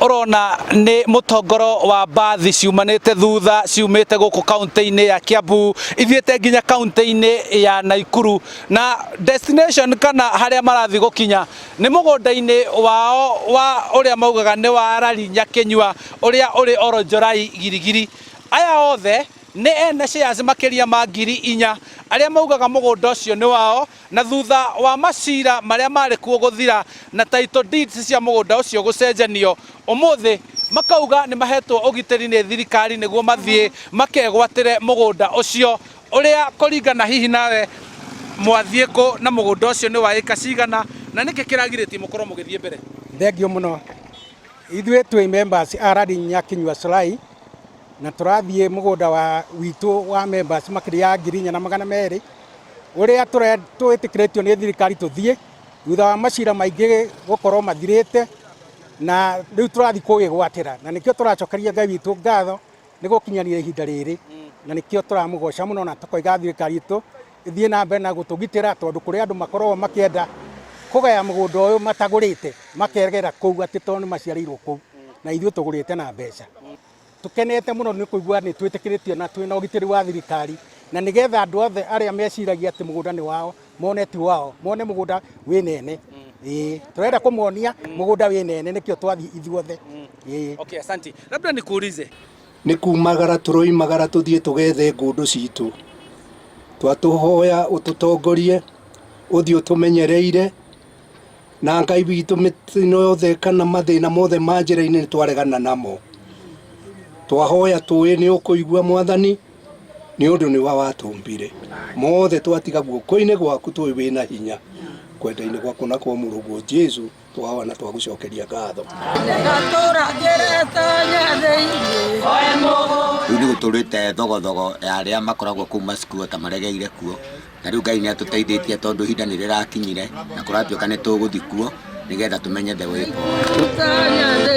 Ũrona nĩ mũtongoro wa mbathi ciumanĩte thutha ciumĩte gũkũ kaunti-inĩ ya Kiambu ithiĩte nginya kaunti-inĩ ya Naikuru na destination kana harĩa marathiĩ gũkinya nĩ mũgũnda-inĩ wao wa ũrĩa maugaga nĩ wa Rari Nyakinyua ũrĩa ũrĩ Oronjorai Girigiri. Aya othe nĩ ene shares makĩria ma 4000 arĩa maugaga mũgũnda ũcio nĩ wao na thutha wa macira marĩa marĩ kuo gũthira na title deeds cia mũgũnda ũcio gũcenjanio, ũmũthĩ makauga nĩ mahetwo ũgitĩri nĩ thirikari nĩguo mathiĩ makegwatĩre mũgũnda ũcio ũrĩa kũringana hihi nawe mwathiĩ kũ na mũgũnda ũcio nĩ wa ĩka cigana na nĩkĩ kĩragirĩtie mũkorwo mũgĩthiĩ mbere? Thengiũ mũno. Ithuĩ twĩ members a Rari Nyakinyua Solai na tũrathiĩ mũgũnda wa witũ wa members makĩria ya 4200 ũrĩa twĩtĩkĩrĩtio nĩ thirikari tũthiĩ thutha wa macira maingĩ gũkorwo mathirĩte na rĩu tũrathiĩ kũwĩgwatĩra na nĩkĩo tũracokeria Ngai witũ ngatho nĩ gũkinyanĩria ihinda rĩrĩ na nĩkĩo tũramũgoca mũno na tũkoiga thirikari itũ ĩthiĩ na mbere na gũtũgitĩra tondũ kũrĩ andũ makoragwo makĩenda kũgaya mũgũnda ũyũ matagũrĩte makegera kũu atĩ tondũ nĩ maciarĩirwo kũu na ithuĩ tũgũrĩte na mbeca. Tũkenete mũno nĩ kũigua nĩ twĩtĩkĩrĩtio na twĩna ũgitĩri wa thirikari na nĩgetha andũ othe arĩa meciragia atĩ mũgũnda nĩ wao mone ti wao, mone mũgũnda wĩ nene. Ĩĩ, tũrenda kũmonia mũgũnda wĩ nene nĩkĩo twathiĩ ithuothe. Ĩĩ. Okay, asante. Labda nikuulize. Nĩ kumagara tũroimagara tũthiĩ tũgethe ngũndũ citũ. Twatũhoya ũtũtongorie, ũthiĩ ũtũmenyereire, na Ngai witũ mĩtino yothe kana mathĩna mothe ma njĩra-inĩ nĩ twaregana namo. Twahoya tũĩ nĩ ũkũigua Mwathani, nĩ ũndũ nĩwe watũmbire. Mothe twatiga guoko-inĩ gwaku tũĩ wĩna hinya. Kwenda-inĩ gwaku na kwa mũrũguo Jesu twahoya na twagũcokeria ngatho. Rĩu nĩ gũtũrĩte thogothogo ya arĩa makoragwo kũu masikuota maregeire kuo, na rĩu Ngai nĩ atũteithĩtie tondũ ihinda nĩ rĩrakinyire na kũratuĩka nĩ tũgũthiĩ kuo nĩgetha tũmenye the way forward.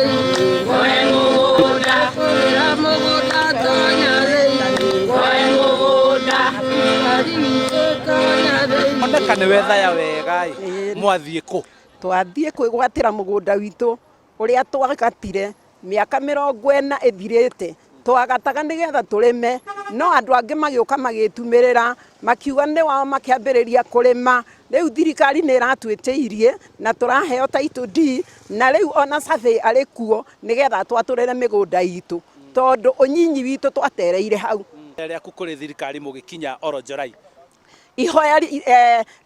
Oneka nĩ wethaya wega ĩ, mwathiĩ kũ? Twathiĩ kwĩgwatĩra mũgũnda witũ ũrĩa twagatire mĩaka 40 ĩthirĩte. Twagataga nĩgetha tũrĩme, no andũ angĩ magĩũka magĩtumĩrĩra, makiuga nĩ wao makĩambĩrĩria kũrĩma. Rĩu thirikari nĩ ĩratwĩtĩirie na tũraheo title deed, na rĩu ona survey arĩ kuo nĩgetha twatũrĩre mĩgũnda itũ, tondũ ũnyinyi witũ twatereire hau. Rĩaku kũrĩ thirikari mũgĩkinya Oronjorai? Ihoya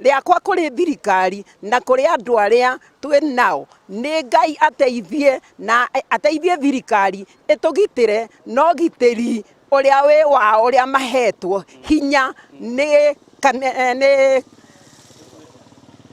rĩakwa kũrĩ thirikari na kũrĩ andũ arĩa twĩ nao nĩ Ngai ateithie na ateithie thirikari ĩtũgitĩre na ũgitĩri ũrĩa wĩ wao ũrĩa mahetwo hinya nĩ nĩ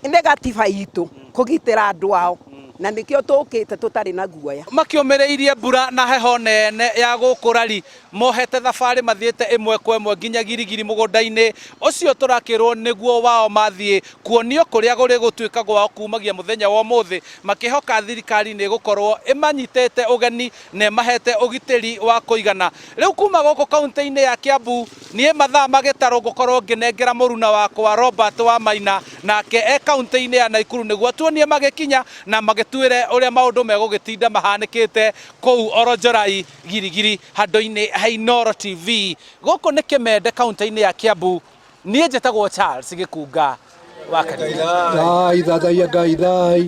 nĩ gatiba itũ kũgitĩra andũ ao na nĩkĩo tũkĩte tũtarĩ na guoya. Makĩũmĩrĩirie mbura na heho nene ya gũkũ Rari Mohete thabarĩ mathiĩte ĩmwe kwa ĩmwe nginya Girigiri mũgũnda-inĩ ũcio tũrakĩrwo nĩguo wao mathiĩ kuonio kũrĩa gũrĩ gũtuĩka gwao kumagia mũthenya wa ũmũthĩ makĩhoka thirikari nĩ ĩgũkorwo ĩmanyitĩte ũgeni na ĩmahete ũgitĩri wa kũigana. Rĩu kuma gũkũ kaunti-inĩ ya Kiambu niĩ mathaa magĩtarwo ngũkorwo ngĩnengera mũruna wakwa Robert Wamaina nake e kaunti-inĩ ya Naikuru nĩguo atuonie magĩkinya na magĩtuĩre ũrĩa maũndũ megũgĩtinda mahanĩkĩte kũu Oronjorai. Girigiri handũ-inĩ ha Inooro TV. Gũkũ nĩ Kĩmende kaunti-inĩ ya Kiambu. Niĩ njĩtagwo Charles Gĩkunga wa Kariuki. Thai, thathaiya Ngai, thai.